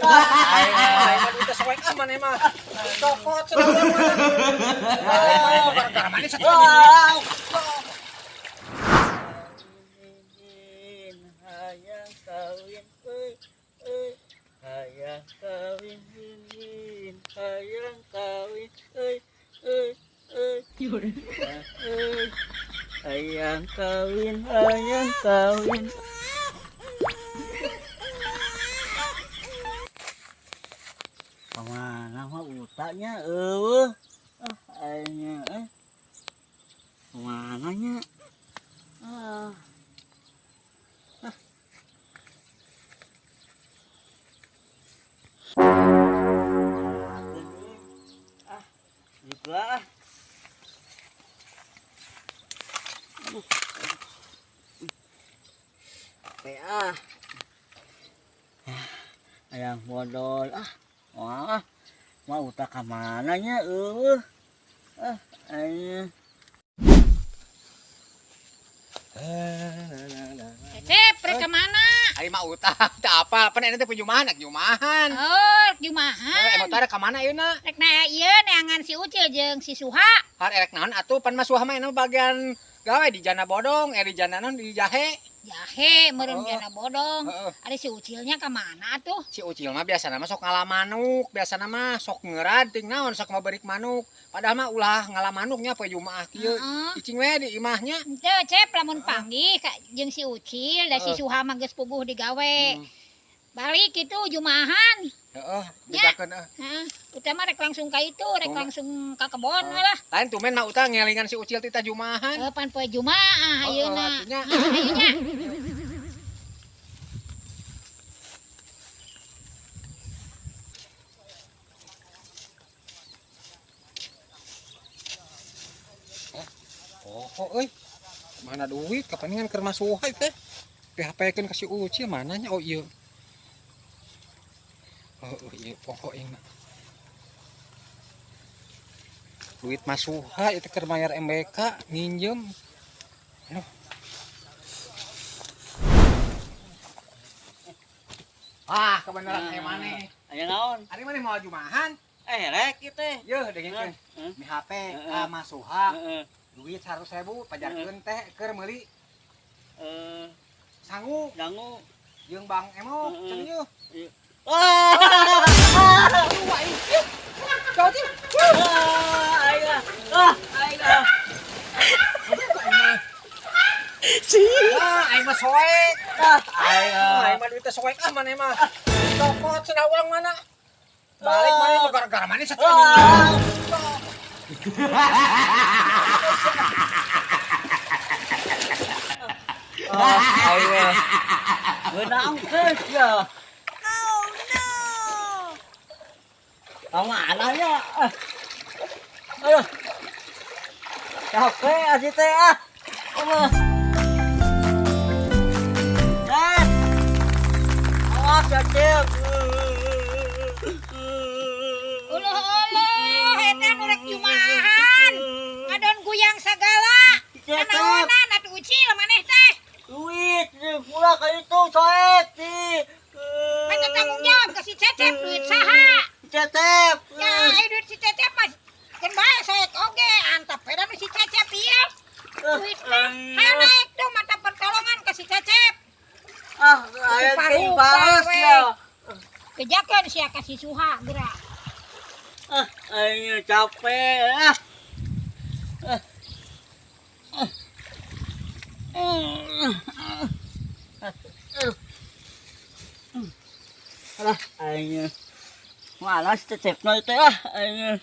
Aing mah duitna soek ah maneh mah. Cokot cenah urang mah. Balik maneh mah gara-gara maneh satu. Hayang kawin, euy, euy. Hayang kawin, hin, hayang kawin, euy, euy, euy. Euy. Hayang kawin, hayang kawin. Kemana mah utanya eueuh. Ah, aing eh. Kemana nya? Ah. Ah. Ah, juga ah. Aduh. Capek ah. Hayang bodol ah. Wah, mau utak ka mana nya eueuh. Ah, aing. Cecep, rek ka mana? Ari mah utah, teu apal. Pan eta teh pujumahan, rek jumahan. Oh, rek Eh, jumahan. emang teh rek ka mana ayeuna? Rek na ieu neangan si Ucil jeung si Suha. Har erek naon atuh pan Mas Suha mah anu bagian gawe di jana bodong, eh di jana naon di jahe. Jahe meureun Oh. jana bodong. Heeh. Ari si Ucilnya ka mana tuh? Si Ucil mah biasana mah sok ngala manuk, biasana mah sok ngeurad ting naon sok maberik manuk. Padahal mah ulah ngala manuknya poe Jumaah kieu. Heeh. Cicing we di imahnya. Henteu, Cep, lamun panggih ka jeung si Ucil da si Heeh. Suha mah geus puguh digawe. Balik kitu jumahan. Heeh, Nya. bejakeun heuh. Heeh. Utama rek langsung ka itu, rek Oh. langsung ka kebon Oh. we lah. Lain tumen mah utang ngelingan si Ucil tita jumahan. Heuh, pan poe Jumaah Oh, ayeuna. atunya. Heeh, ayo nya. Oh, euy. Mana duit kapaningan keur Mas Suha teh. PHP-keun ka si Ucil mananya oh ieu. Oh, oh iya pokok aing mah. Duit Mas Suha itu keur bayar MBK nginjem. Aduh. Ah, kebenaran aya maneh. Aya naon? Ari maneh mau jumahan? Eh, rek ieu teh. Yeuh dengekeun. Heeh. Mi HP Heeh. ka Mas Suha Heeh. duit 100.000 pajarkeun teh keur meuli Eh, sangu dangu. jeung Bang Emok Heeh. cenah yeuh. Wah. Aduh aing. Kau teh. Ah, aing ah. Ah, aing ah. Wah, aing mah soek. Ah, aing ah. Aing mah duitna soek ah maneh mah. Cokot cenah urang mana. Balik maneh mah gara-gara maneh satu. Ah. Ah, aing ah. Beunang geus ya. Oh no. Kamana nya? Ah. Aduh. Capek asih teh ah. Allah. Cep. Awas ya, Cep. Uluh uluh, eta nu rek jumahan. Ngadon guyang sagala. Cecep. Nanaonan atuh Ucil maneh teh? Duit, pula ka itu soek di. Pan teu tanggung jawab ka si Cecep duit saha? Cecep. Ya, ai duit si Cecep mah keun bae soek oge antep we da nu si Cecep ieu. Duit teh. Hayo naik tuh mata pertolongan ka si Cecep. Ah, aya teh Rupa-rupa balas we. ya. Kejakeun sia ka si Suha geura. Ah, aing capek ah. Ah. Ah. Ah. Alah, aing malas Cecep teh ah, aing.